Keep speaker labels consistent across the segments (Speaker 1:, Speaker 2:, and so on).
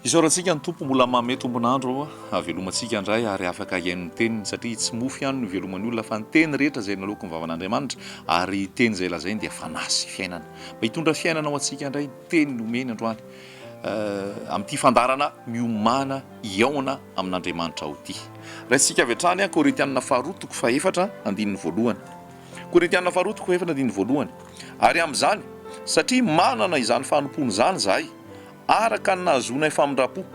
Speaker 1: Isaorantsika ny Tompo mbola manome tombon'andro hahavelomantsika indray ary afaka hihaino ny teniny satria tsy mofo ihany no iveloman'ny olona fa ny teny rehetra izay naloaky ny vavan'Andriamanitra ary teny izay lazainy dia fanahy sy fiainana. Mba hitondra fiainana ho antsika indray ny teny nomeny androany amin'ity fandaharana miomàna hihaona amin'Andriamanitra ao ity. Raisintsika avy hatrany Korintianina faharoa toko fahefatra andininy voalohany. Korintianina faharoa toko fahefatra andininy voalohany. Ary amin'izany, satria manana izany fanompoana izany izahay, Araka ny nahazoanay famindram-po,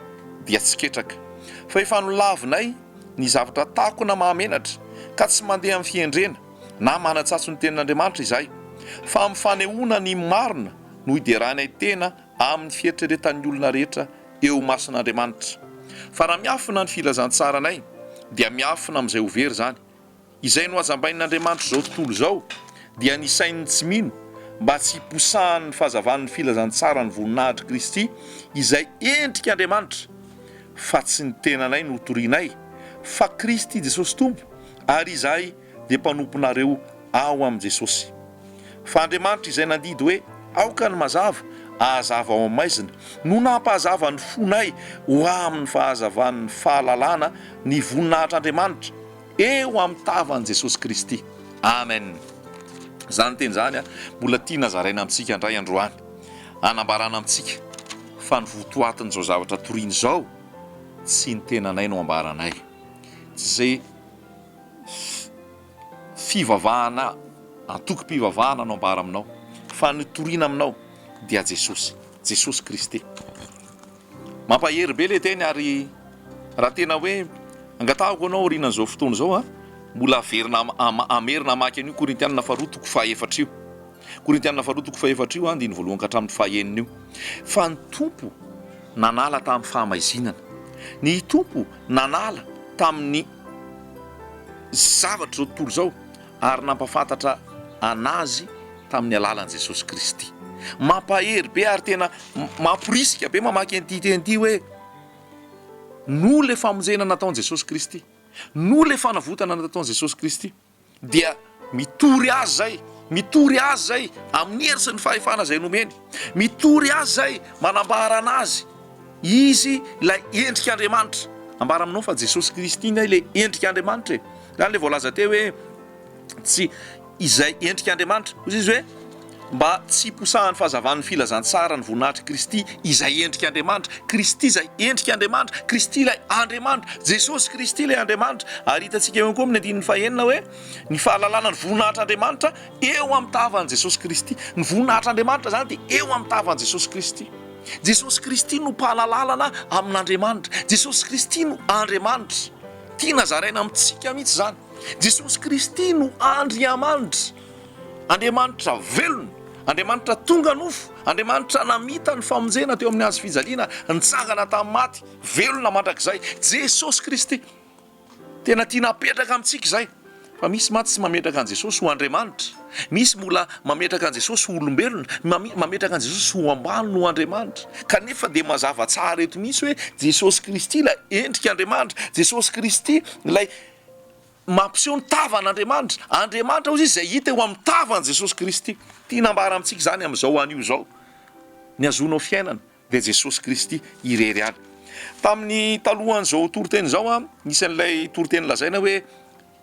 Speaker 1: dia tsy ketraka. Fa efa nolavinay ny zavatra takona mahamenatra, ka tsy mandeha amin'ny fihendrena, na manatsatso ny tenin'Andriamanitra izahay, fa amin'ny fanehoana ny marina no ideranay tena amin'ny fieritreretan'ny olona rehetra eo imason'Andriamanitra. Fa raha miafina ny filazantsaranay, dia miafina amin'izay ho very izany, Izay nohazambain'Andriamanitr'izao tontolo izao dia ny sain'ny tsy mino mba tsy hiposahan'ny fahazavan'ny filazantsaran'ny voninahitr'i Kristy izay endrik'Andriamanitra, fa tsy ny tenanay no torianay, fa Kristy Jesosy Tompo, ary izahay dia mpanomponareo ao amin'i Jesosy. Fa Andriamanitra izay nandidy hoe, Aoka ny mazava hahazava ao amin'ny maizina, no nampahazava ny fonay ho amin'ny fahazavan'ny fahalalana ny voninahitr'Andriamanitra, Eo amin'ny tavan'i Jesosy Kristy. Amen. Izany teny izany mbola tiana zaraina amintsika indray androany. Anambarana amintsika fa ny votoatin'izao zavatra toriana izao tsy ny tenanay no ambaranay. Tsy izay fivavahana antokom-pivavahana no ambara aminao fa ny toriana aminao dia Jesosy. Jesosy Kristy. Mampahery be le teny ary raha tena hoe angatahako anao aorianan'izao fotoana izao a, mbola averina hamerina hamaky an'io Korintianina faharoa toko fahaefatra io. Korintianina faharoa toko fahaefatra io andininy voalohany ka hatramin'ny fahaenina io. Fa ny Tompo nanala tamin'ny fahamaizinana. Ny Tompo nanala tamin'ny zavatra izao tontolo izao ary nampafantatra an'azy tamin'ny alalan'i Jesosy Kristy. Mampahery be ary tena mamporisika be mamaky an'ity teny ity hoe noho ilay famonjena nataon'i Jesosy Kristy, noho ilay fanavotana nataon'i Jesosy Kristy dia mitory azy izay, mitory azy izay amin'ny hery sy ny fahefana izay nomeny, mitory azy izay, manambara anazy, izy ilay endrik'Andriamanitra. Ambara aminao fa Jesosy Kristy anie ilay endrik'Andriamanitra e. Izany ilay voalaza teo hoe tsy izay endrik'Andriamanitra. Hoy izy hoe, mba tsy hiposahan'ny fahazavan'ny filazantsara ny voninahitr'i Kristy izay endrik'Andriamanitra. Kristy izay endrik'Andriamanitra, Kristy ilay Andriamanitra, Jesosy Kristy ilay Andriamanitra. Ary hitantsika eo ihany koa amin'ny andininy fahenina hoe, ny fahalalana ny voninahitr'Andriamanitra eo amin'ny tavan'i Jesosy Kristy. Ny voninahitr'Andriamanitra izany dia eo amin'ny tavan'i Jesosy Kristy. Jesosy Kristy no mpahalalalana amin'Andriamanitra. Jesosy Kristy no Andriamanitra. Tiana zaraina amintsika mihitsy izany. Jesosy Kristy no Andriamanitra, Andriamanitra velona, Andriamanitra tonga nofo, Andriamanitra namita ny famonjena teo amin'ny hazo fijaliana, nitsangana tamin'ny maty, velona mandrakizay. Jesosy Kristy. Tena tiana apetraka amintsika izay. Fa misy mantsy tsy mametraka an'i Jesosy ho Andriamanitra. Misy mbola mametraka an'i Jesosy ho olombelona, mametraka an'i Jesosy ho ambany noho Andriamanitra. Kanefa dia mazava tsara eto mihitsy hoe Jesosy Kristy ilay endrik'Andriamanitra, Jesosy Kristy ilay Mampiseho ny tavan'Andriamanitra. Andriamanitra hozy izy izay hita eo amin'ny tavan'i Jesosy Kristy. Tiana ambara amintsika izany amin'izao anio izao. Ny hazoanao fiainana dia Jesosy Kristy irery ihany. Tamin'ny talohan'izao toriteny izao, nisy an'ilay toriteny lazaina hoe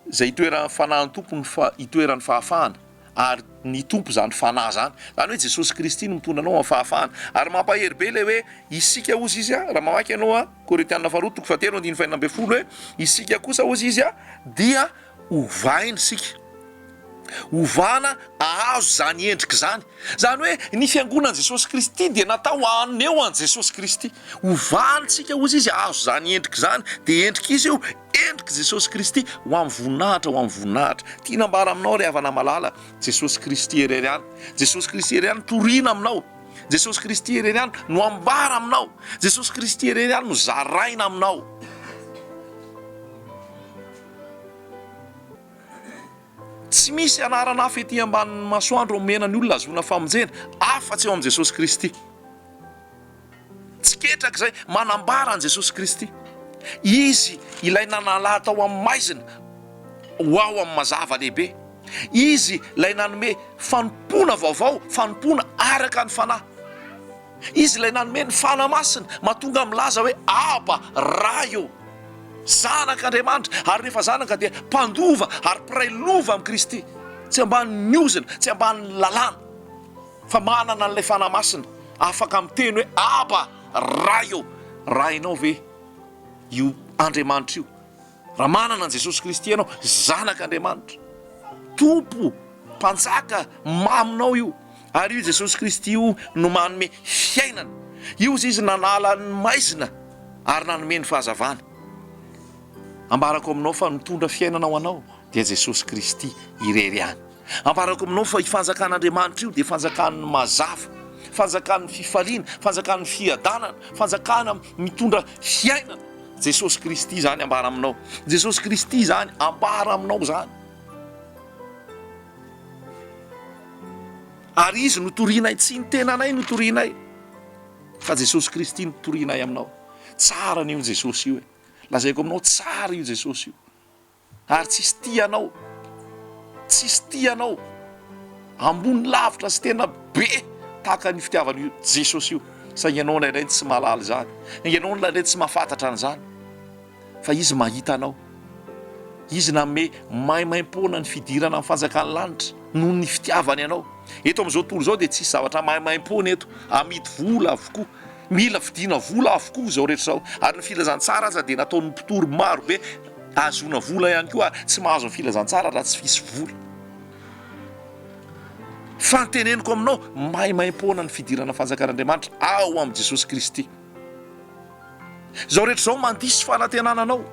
Speaker 1: izay itoeran'ny fanahin'ny Tompo no itoeran'ny fahafahana. Ary ny Tompo izany Fanahy izany. Izany hoe Jesosy Kristy no mitondra anao amin'ny fahafahana. Ary mampahery be ilay hoe isika hozy izy, raha mamaky ianao Korintiana faharoa toko fahatelo andininy fahenina ambin'ny folo hoe isika kosa hozy izy dia ovaina isika. Ovana ahazo izany endrika izany. Izany hoe ny fiangonan'i Jesosy Kristy dia natao haneho an'i Jesosy Kristy. Ovantsika hozy izy ahazo izany endrika izany. Dia endrika izy io, endrik'i Jesosy Kristy ho amin'ny voninahitra ho amin'ny voninahitra. Tiana ambara aminao ry havana malala, Jesosy Kristy irery ihany. Jesosy Kristy irery ihany toriana aminao. Jesosy Kristy irery ihany no ambara aminao. Jesosy Kristy irery ihany no zaraina aminao. Tsy misy anarana hafa ety ambanin'ny masoandro omena ny olona ahazoana famonjena afa-tsy eo amin'i Jesosy Kristy. Tsy ketraka izay manambara an'i Jesosy Kristy. Izy ilay nanala tao amin'ny maizina ho ao amin'ny mazava lehibe. Izy ilay nanome fanompoana vaovao, fanompoana araka ny Fanahy. Izy ilay nanome ny Fanahy Masina, mahatonga milaza hoe Aba, Ray ô. Zanak'Andriamanitra, ary rehefa zanaka dia mpandova ary mpiray lova amin'i Kristy. Tsy ambanin'ny ozona, tsy ambanin'ny lalàna, fa manana an'ilay Fanahy Masina, afaka miteny hoe Aba, Ray ô. Rainao ve io Andriamanitra io? Raha manana an'i Jesosy Kristy ianao, Zanak'Andriamanitra, Tompo, Mpanjaka, maminao io. Ary io Jesosy Kristy io no manome fiainana. Io Izy nanala ny maizina ary nanome ny fahazavana. Ambarako aminao fa mitondra fiainana ho anao dia Jesosy Kristy irery ihany. Ambarako aminao fa io fanjakan'Andriamanitra io dia fanjakan'ny mazava, fanjakan'ny fifaliana, fanjakan'ny fiadanana, fanjakana mitondra fiainana. Jesosy Kristy izany ambara aminao. Jesosy Kristy izany ambara aminao izany. Ary Izy no torianay, tsy ny tenanay no torianay, fa Jesosy Kristy no torianay aminao. Tsara anie io Jesosy io e. Lazaiko aminao tsara io Jesosy io. Ary tsisy tia anao, tsisy tia anao ambony lavitra sy tena be tahaka ny fitiavan'io Jesosy io. Saingy ianao indraindray tsy mahalala izany, ianao indraindray tsy mahafantatra an'izany. Fa Izy mahita anao. Izy nanome maimaimpoana ny fidirana amin'ny fanjakan'ny lanitra noho ny fitiavany anao. Eto amin'izao tontolo izao dia tsisy zavatra maimaimpoana eto. Amidy vola avokoa. Mila vidiana vola avokoa izao rehetra izao. Ary ny filazantsara aza dia nataon'ny mpitory maro be ahazoana vola ihany koa ary tsy mahazo ny filazantsara raha tsy misy vola. Fa ny teneniko aminao, maimaimpoana ny fidirana fanjakan'Andriamanitra ao amin'i Jesosy Kristy. Izao rehetra izao mandiso fanantenana anao.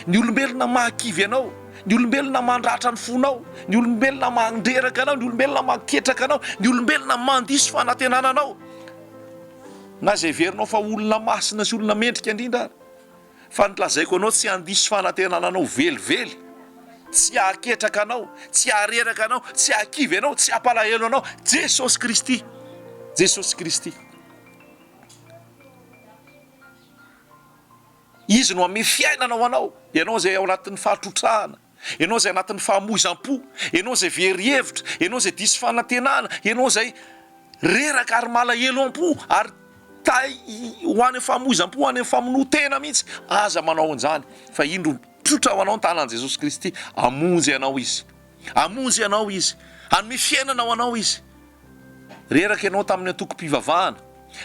Speaker 1: Ny olombelona mahakivy anao, ny olombelona mandratra ny fonao, ny olombelona mandreraka anao, ny olombelona maketraka anao, ny olombelona mandiso fanantenana anao. Na izay heverinao fa olona masina sy olona mendrika indrindra ary. Fa ny lazaiko anao tsy handiso fanantenana anao velively, tsy hahaketraka anao, tsy hahareraka anao, tsy hahakivy anao, tsy hampalahelo anao Jesosy Kristy. Jesosy Kristy. Izy no hanome fiainana ho anao, ianao izay ao anatin'ny fahatrotrahana, ianao izay anatin'ny fahamoizam-po, ianao izay very hevitra, ianao izay diso fanantenana, ianao izay reraka ary malahelo am-po ary ta ho any amin'ny fahamoizam-po, any amin'ny famonoan-tena mihitsy. Aza manao an'izany fa indro mitrotra ho anao ny tanan'i Jesosy Kristy, hamonjy anao Izy. Hamonjy anao Izy. Hanome fiainana ho anao Izy. Reraka ianao tamin'ny antokom-pivavahana.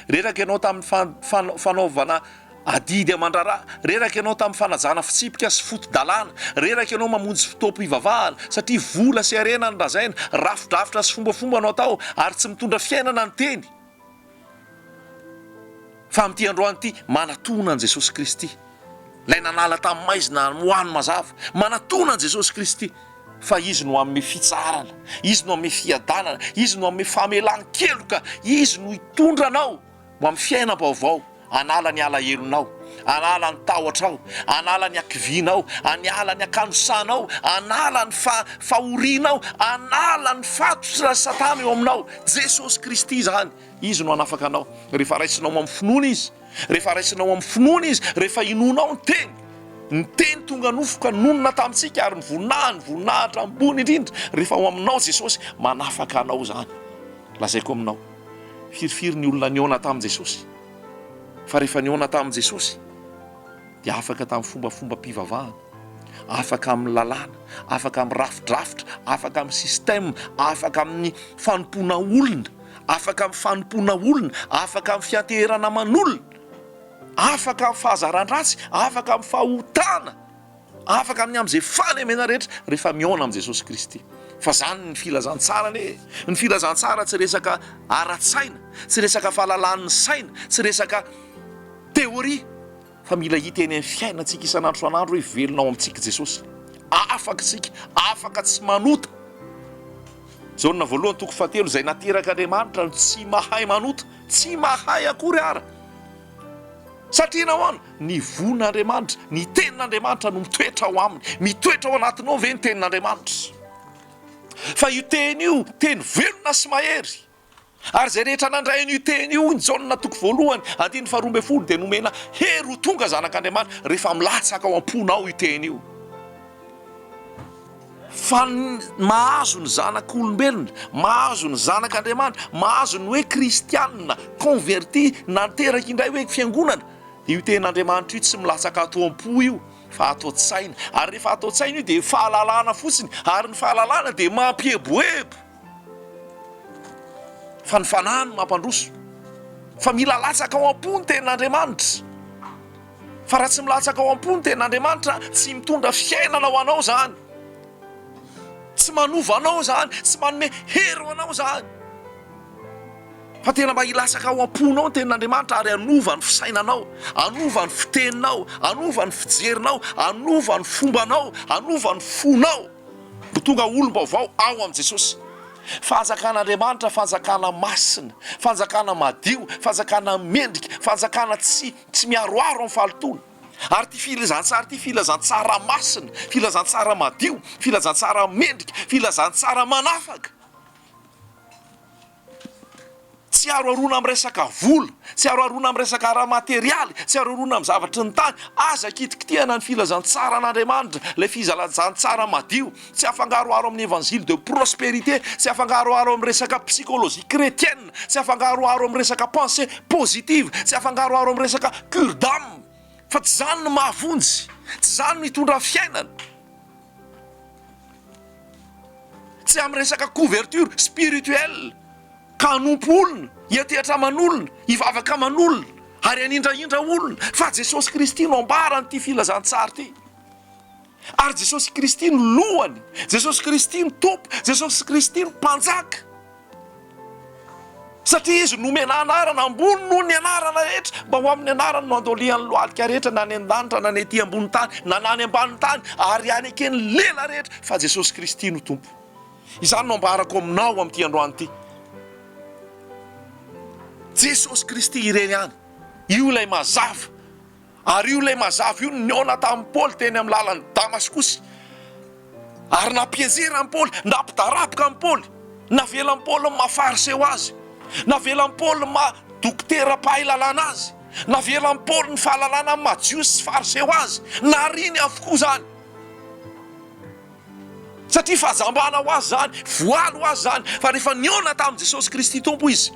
Speaker 1: Reraka ianao tamin'ny fanaovana adidy aman-draharaha. Reraka ianao tamin'ny fanajana fitsipika sy foto-dalàna. Reraka ianao mamonjy fotoam-pivavahana, satria vola sy harena no lazaina, rafidrafitra sy fombafomba no atao, ary tsy mitondra fiainana ny teny. Fa amin'ity androany ity, manatona an'i Jesosy Kristy, Ilay nanala tamin'ny maizina ho any mazava. Manatona an'i Jesosy Kristy, fa Izy no hanome fitsaharana, Izy no hanome fiadanana, Izy no hanome famelan-keloka, Izy no hitondra anao ho amin'ny fiainam-baovao, hanala ny alahelonao, hanala ny tahotrao, hanala ny hakivianao, hanala ny hakanosanao, hanala ny fahorianao, hanala ny fatotry Satana eo aminao. Jesosy Kristy izany. Izy no hanafaka anao rehefa raisinao amin'ny finoana Izy, rehefa raisinao amin'ny finoana Izy, rehefa inoanao ny Teny. Ny Teny tonga nofo ka nonina tamintsika ary ny voninahiny, voninahitra ambony indrindra, rehefa ao aminao Jesosy, manafaka anao izany. Lazaiko aminao, firifiry ny olona nihaona tamin'i Jesosy, fa rehefa nihaona tamin'i Jesosy, dia afaka tamin'ny fombafombam-pivavahana, afaka amin'ny lalàna, afaka amin'ny rafidrafitra, afaka amin'ny système, afaka amin'ny fanompoana olona, afaka amin'ny fanompoana olona, afaka amin'ny fianteherana aman'olona, afaka amin'ny fahazaran-dratsy, afaka amin'ny fahotana, afaka amin'ny amin'izay fahalemena rehetra rehefa mihaona amin'i Jesosy Kristy. Fa zany ny filazantsara anie e! Ny filazantsara tsy resaka ara-tsaina, tsy resaka fahalalan'ny saina, tsy resaka théorie. Fa mila hita eny amin'ny fiainantsika isan'andro isan'andro hoe velona ao amintsika Jesosy. Afaka isika, afaka tsy manota. Jaona voalohany toko fahatelo, izay naterak'Andriamanitra no tsy mahay manota, tsy mahay akory ara. Satria nahoana? Ny von'Andriamanitra, ny tenin'Andriamanitra no mitoetra ao aminy. Mitoetra ao anatinao ve ny tenin'Andriamanitra? Fa io teny io, teny velona sy mahery. Ary izay rehetra nandray an'io teny io, hoy ny Jaona toko voalohany, andininy faharoa ambin'ny folo, dia nomena hery ho tonga zanak'Andriamanitra, rehefa milatsaka ao am-ponao io teny io. Fa mahazo ny zanak'olombelona, mahazo ny zanak'Andriamanitra, mahazo ny hoe kristianina, converti, nateraka indray hoe fiangonana, dia io tenin'Andriamanitra io tsy milatsaka ato am-po io fa ato an-tsaina. Ary rehefa ato an-tsaina io dia fahalalana fotsiny, ary ny fahalalana dia mampieboebo. Fa ny fanahy no mampandroso. Fa mila latsaka ao am-po ny tenin'Andriamanitra. Fa raha tsy milatsaka ao am-po ny tenin'Andriamanitra, tsy mitondra fiainana ho anao izany. Tsy manova anao izany, tsy manome hery ho anao izany. Fa tena mba hilatsaka ao am-ponao ny tenin'Andriamanitra ary hanova ny fisainanao, hanova ny fiteninao, hanova ny fijerinao, hanova ny fombanao, hanova ny fonao. Ho tonga olom-baovao ao amin'i Jesosy. Fanjakan'Andriamanitra fanjakana masina, fanjakana madio, fanjakana mendrika, fanjakana tsy tsy miharoharo amin'ny fahalotoana. Ary ity filazantsara ity filazantsara masina, filazantsara madio, filazantsara mendrika, filazantsara manafaka. Tsy aroharoana amin'ny resaka vola, tsy aroharoana amin'ny resaka ara-materialy, tsy aroharoana amin'ny zavatry ny tany. Aza kitikitihana ny filazantsaran'Andriamanitra, ilay fizalazantsara madio. Tsy afangaroharo amin'ny évangile de prospérité, tsy afangaroharo amin'ny resaka psychologie chrétienne, tsy afangaroharo amin'ny resaka pensée positive, tsy afangaroharo amin'ny resaka cure d'âme. Fa tsy izany no mahavonjy, tsy izany no hitondra fiainana. Tsy amin'ny resaka couverture spirituelle ka hanompo olona, hiantehatra aman'olona, hivavaka aman'olona ary hanindrahindra olona fa Jesosy Kristy no ambaran'ity filazantsara ity. Ary Jesosy Kristy no lohany, Jesosy Kristy no Tompo, Jesosy Kristy no Mpanjaka. Satria Izy nomena anarana ambony noho ny anarana rehetra, mba ho amin'ny anarany no andolian'ny lohalika rehetra na any an-danitra na ny ety ambony tany na na any ambanin'ny tany ary any eken'ny lela rehetra fa Jesosy Kristy no Tompo. Izany no ambarako aminao amin'ity androany ity. Jesosy Kristy irery ihany. Io ilay mazava. Ary io ilay mazava io no nihaona tamin'i Paoly teny amin'ny lalan'i Damaskosy, ary nampianjera an'i Paoly, nampidaraboka an'i Paoly, navelan'i Paoly ny maha Fariseo azy, navelan'i Paoly ny maha dokotera mpahay lalàna azy, navelan'i Paoly ny fahalalana amin'ny maha Jiosy sy Fariseo azy, nariany avokoa izany. Satria fahajambana ho azy izany, voaly ho azy izany, fa rehefa nihaona tamin'i Jesosy Kristy Tompo izy,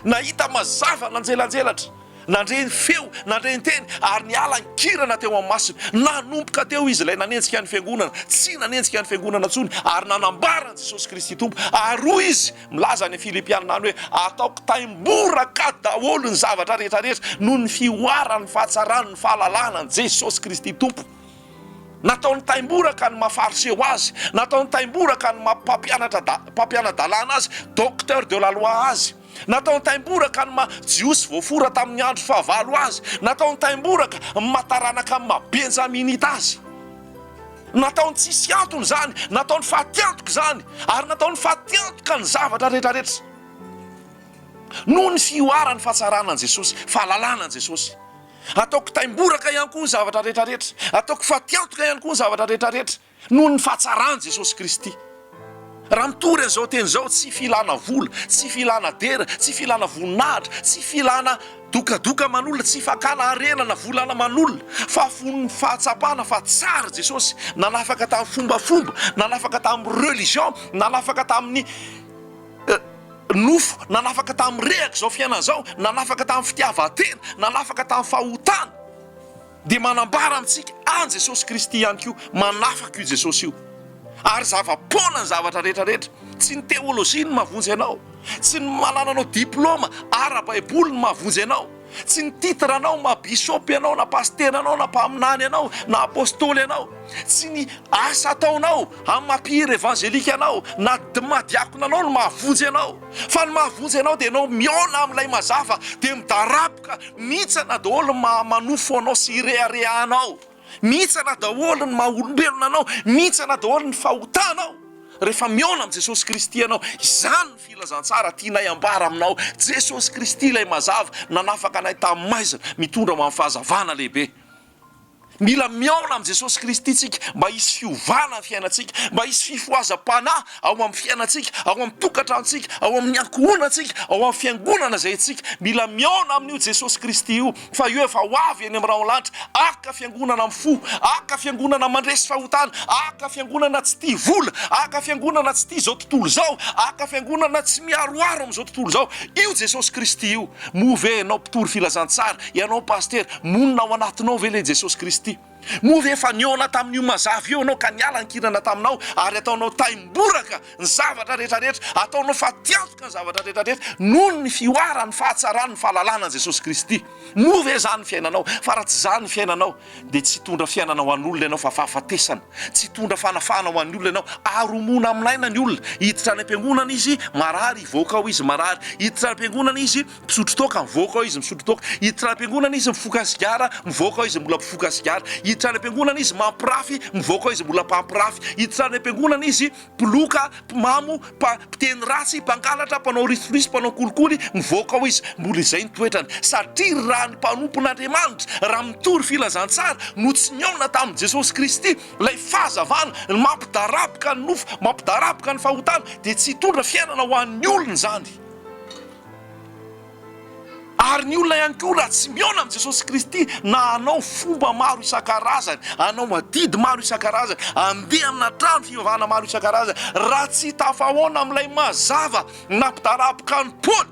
Speaker 1: nahita mazava nanjelanjelatra, nandre ny feo, nandre ny teny, ary niala nikirana teo amin'ny masony. Nanomboka teo izy ilay nanenjika ny fiangonana, tsy nanenjika ny fiangonana intsony, ary nanambara an'i Jesosy Kristy Tompo. Ary hoy izy, milaza any Filipiana any hoe, Ataoko taimboraka daholo ny zavatra rehetra rehetra noho ny fihoaran'ny fahatsaran'ny fahalalana an'i Jesosy Kristy Tompo. Nataony taimboraka ny maha fariseo azy, nataony taimboraka ny maha mpampianatra mpampiana-dalàna azy, docteur de la loi azy, nataony taimboraka ny maha jiosy voafora tamin'ny andro fahavalo azy, nataony taimboraka ny maha taranaka ny maha benjaminita azy. Nataony tsisy antony izany, nataony fatiantoka izany, ary nataony fatiantoka ny zavatra rehetrarehetra. Noho ny fihoaran'ny fahatsarana an'i Jesosy, fahalalana an'i Jesosy. Ataoko taimboraka ihany koa ny zavatra rehetra rehetra. Ataoko fatiantoka ihany koa ny zavatra rehetra rehetra noho ny fahatsaran'i Jesosy Kristy. Raha mitory an'izao teny izao, tsy filana vola, tsy filana dera, tsy filana voninahitra, tsy filana dokadoka aman'olona, tsy fakana harena na volana aman'olona, fa fon'ny fahatsapana fa tsara Jesosy, nanafaka tamin'ny fombafomba, nanafaka tamin'ny religion, nanafaka tamin'ny nofo, nanafaka tamin'ny rehaka izao fiainana izao, nanafaka tamin'ny fitiavan-tena, nanafaka tamin'ny fahotana, dia manambara amintsika an'i Jesosy Kristy ihany koa, manafaka io Jesosy io. Ary zava-poana ny zavatra rehetra rehetra. Tsy ny teolojia no mahavonjy anao, tsy ny manananao diplaoma ara-baiboly no mahavonjy anao, Tsy ny titre anao maha bishop ianao na pasitera anao na mpaminany anao na apostoly anao. Tsy ny asa ataonao amin'ny maha mpihira evangelika anao na maha diakona anao no mahavonjy anao. Fa ny mahavonjy anao dia ianao mihaona amin'ilay mazava dia midaraboka mihintsana daholo ny maha manofo anao sy ireharehanao. Mihintsana daholo ny maha olombelona anao, mihintsana daholo ny fahotanao rehefa mihaona amin'i Jesosy Kristy ianao. Izany no filazantsara tianay ambara aminao. Jesosy Kristy ilay mazava nanafaka anay tamin'ny maizina, mitondra ho amin'ny fahazavana lehibe. Mila mihaona amin'i Jesosy Kristy isika mba hisy fiovana ny fiainantsika, mba hisy fifohazam-panahy ao amin'ny fiainantsika, ao amin'ny tokantranontsika, ao amin'ny ankohonantsika, ao amin'ny fiangonana izay antsika. Mila mihaona amin'io Jesosy Kristy io, fa io efa ho avy eny amin'ny rahona lanitra. Haka fiangonana mifoha, haka fiangonana mandresy fahotana, haka fiangonana tsy tia vola, haka fiangonana tsy tia izao tontolo izao, haka fiangonana tsy miharoharo amin'izao tontolo izao. Io Jesosy Kristy io. Moa ve ianao mpitory filazantsara, ianao pasitera, monina ao anatinao ve ilay Jesosy Kristy? Moa ve efa nihaona tamin'io mazava io ianao ka niala ny kirana taminao ary ataonao taim-boraka ny zavatra rehetra rehetra, ataonao fatiantoka ny zavatra rehetra rehetra noho ny fihoaran'ny fahatsaran'ny fahalalana an'i Jesosy Kristy? Moa ve izany ny fiainanao? Fa raha tsy izany ny fiainanao dia tsy hitondra fiainana ho an'olona ianao fa fahafatesana. Tsy hitondra fanafahana ho an'ny olona ianao. Aromoana amin'aina ny olona. Hiditra any am-piangonana izy, marary, hivoaka ao izy marary. Hiditra any am-piangonana izy, mpisotro toaka, mivoaka ao izy misotro toaka. Hiditra any am-piangonana izy, mifoka sigara, mivoaka ao izy mbola mpifoka sigara. Hiditra any am-piangonana izy, mampirafy, mivoaka ao izy mbola mpampirafy. Hiditra any am-piangonana izy, mpiloka, mpimamo, mpa, mpiteny ratsy, mpangalatra, mpanao risoriso, mpanao kolikoly, mivoaka ao izy, mbola izay ny toetrany. Satria raha ny mpanompon'Andriamanitra, raha mitory filazantsara, no tsy nihaona tamin'i Jesosy Kristy, ilay fahazavana mampidaraboka ny nofo, mampidaraboka ny fahotana, dia tsy hitondra fiainana ho an'ny olona izany. Ary ny olona ihany koa raha tsy mihaona amin'i Jesosy Kristy na hanao fomba maro isan-karazany, hanao adidy maro isan-karazany, handeha amina trano fivavahana maro isan-karazany, raha tsy tafahaona amin'ilay mazava nampidaraboka an'i Paoly,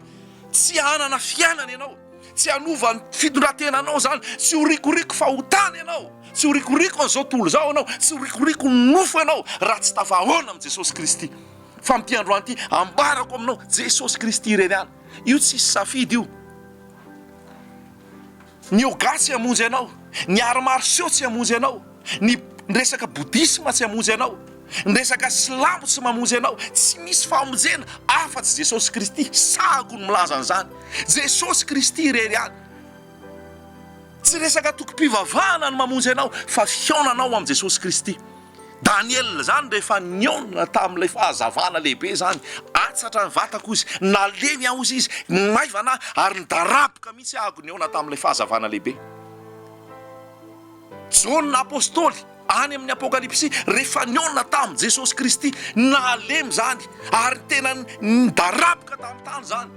Speaker 1: tsy hanana fiainana ianao, tsy hanova ny fitondran-tenanao izany, tsy ho rikoriko fahotana ianao, tsy ho rikoriko an'izao tontolo izao ianao, tsy ho rikoriko ny nofo ianao raha tsy tafahaona amin'i Jesosy Kristy. Fa amin'ity androany ity, ambarako aminao, Jesosy Kristy irery ihany. Io tsisy safidy io. Ny yoga tsy hamonjy anao, ny arts martiaux tsy hamonjy anao, ny resaka bouddhisme tsy hamonjy anao, ny resaka silamo tsy mamonjy anao, tsy misy famonjena afa-tsy Jesosy Kristy, sahako ny milaza an'izany. Jesosy Kristy irery ihany. Tsy resaka tokim-pivavahana no mamonjy anao fa fihaonanao amin'i Jesosy Kristy. Daniela izany rehefa nihaona tamin'ilay fahazavana lehibe izany, atsatra ny vatako izy, nalemy aho hozy izy, maivana aho ary nidaraboka mihitsy aho nihaona tamin'ilay fahazavana lehibe. Jaona apostoly any amin'ny Apokalypsy rehefa nihaona tamin'i Jesosy Kristy, nalemy izany ary tena nidaraboka tamin'ny tany izany,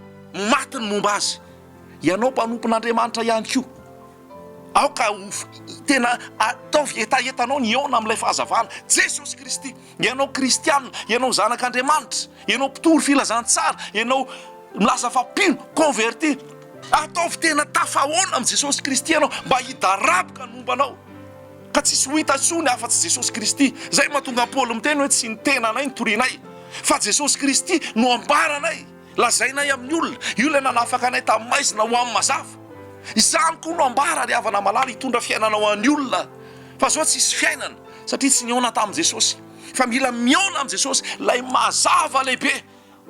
Speaker 1: maty ny momba azy. Ianao mpanompon'Andriamanitra ihany koa. Aoka ho tena ataovy hetahetanao ny hihaona amin'ilay fahazavana, Jesosy Kristy. Ianao kristiana, ianao zanak'Andriamanitra, ianao mpitory filazantsara, ianao milaza fa mpino, converti, ataovy tena tafahaona amin'i Jesosy Kristy ianao mba hidaraboka ny momba anao, ka tsisy ho hita intsony afa-tsy Jesosy Kristy. Izay mahatonga an'i Paoly miteny hoe tsy ny tenanay no torianay, fa Jesosy Kristy no ambaranay. Lazainay amin'ny olona, io ilay nanafaka anay tamin'ny maizina ho amin'ny mazava. Izany koa no ambara ry havana malala hitondra fiainana ho an'ny olona. Fa zao tsisy fiainana satria tsy nihaona tamin'i Jesosy. Fa mila mihaona amin'i Jesosy, ilay mazava lehibe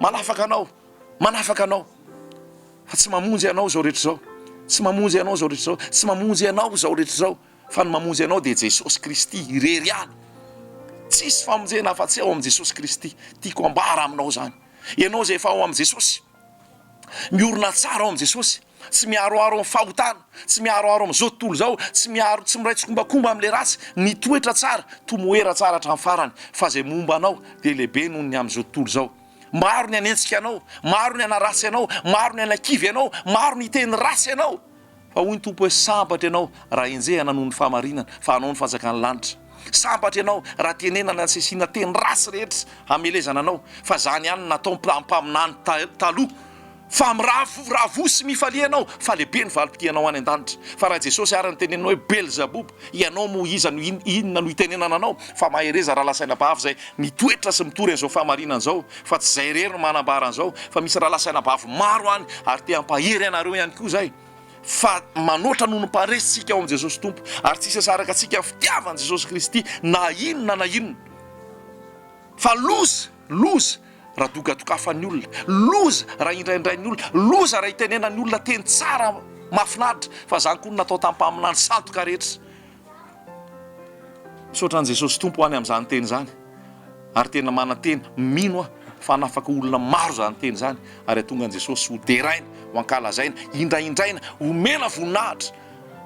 Speaker 1: manafaka anao, manafaka anao. Fa tsy mamonjy anao izao rehetra izao. Tsy mamonjy anao izao rehetra izao. Tsy mamonjy anao izao rehetra izao. Fa ny mamonjy anao dia Jesosy Kristy irery ihany. Tsisy famonjena afa-tsy ao amin'i Jesosy Kristy. Tiako ambara aminao izany. Ianao izay efa ao amin'i Jesosy, miorina tsara ao amin'i Jesosy, tsy miharoharo amin'ny fahotana, tsy miharoharo amin'izao tontolo izao, tsy miharo, tsy miray tsikombakomba amin'ilay ratsy, mitoetra tsara, tomoera tsara hatramin'ny farany, fa izay momba anao dia lehibe noho ny amin'izao tontolo izao. Maro ny hanenjika anao, maro ny hanaratsy anao, maro ny hanakivy anao, maro ny hiteny ratsy anao. Fa hoy ny Tompo hoe, Sambatra ianao raha enjehana noho ny fahamarinana, fa anao ny fanjakan'ny lanitra. Sambatra ianao raha tenenana sy asiana teny ratsy rehetra hamelezana anao, fa izany ihany no natao mpaminany taloha. Fa miravoravoa sy mifalia ianao, fa lehibe ny valim-pitianao any an-danitra. Fa raha Jesosy àry no tenenina hoe Belzaboba, ianao moa iza no inona no hitenenana anao? Fa mahereza rahalahy sainabavy izay mitoetra sy mitory an'izao fahamarinana izao, fa tsy izay irery no manambara an'izao, fa misy rahalahy sainabavy maro any ary te hampahery anareo ihany koa izay, fa manoatra noho ny mpaharesy isika ao amin'i Jesosy Tompo, ary tsy hisy hahasaraka antsika amin'ny fitiavan'i Jesosy Kristy na inona na inona. Fa loza, loza raha dokadokafan'ny olona, loza raha indraindrain'ny olona, loza raha itenenan'ny olona teny tsara mahafinaritra, fa izany koa no natao tamin'ny mpaminany sandoka rehetra. Misaotra an'i Jesosy Tompo any amin'izany teny izany ary tena manantena, mino aho fa hanafaka olona maro izany teny izany ary hahatonga an'i Jesosy ho deraina, ho ankalazaina, hindrahindraina, homena voninahitra.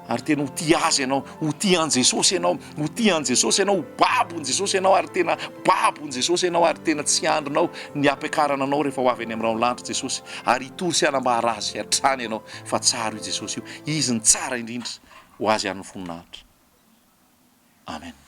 Speaker 1: Ary tena ho tia Azy ianao, ho tia an'i Jesosy ianao, ho tia an'i Jesosy ianao, ho babon'i Jesosy ianao, ary tena babon'i Jesosy ianao, ary tena tsy andrinao ny hampiakarana anao rehefa ho avy any amin'ny rahon-lanitra Jesosy, ary hitory sy hanambara Azy hatrany ianao fa tsara io Jesosy io, Izy no tsara indrindra, ho Azy ihany ny voninahitra. Amen.